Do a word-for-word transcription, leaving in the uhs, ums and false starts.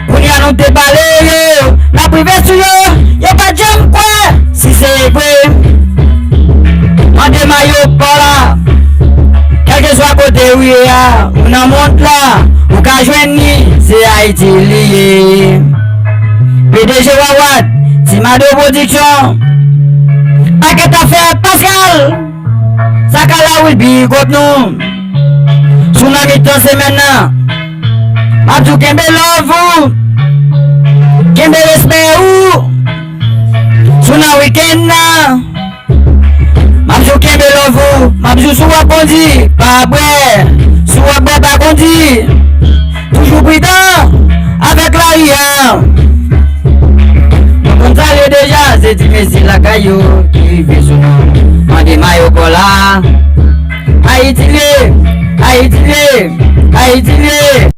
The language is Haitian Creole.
Kounye a nou te pale yo, n ap rive sou yo, yo pa t janm kwè si se vre. Mande Mario Paul la, kèlkeswa kote ou ye a, ou nan mond la, ou ka jwenn li, se Ayiti li ye. P D G Wawat, Ti Mado Production, pakèt afè Pascal. Sakala Wilby kot nou. Sou nan mitan semèn nan, m ap di w kenbe love ou, kenbe respè ou. Sou nan wikenn nan, m ap di w kenbe love ou, m ap di w si w ap kondi, pa bwè. Si w ap bwè, pa kondi. Toujou pridan avèk lari a. Nou konn sa yo deja, se ti mesye lakay yo ki rive sou nou. Mande Mayo Paul la. Ayiti vle, Ayiti vle, Ayiti vle.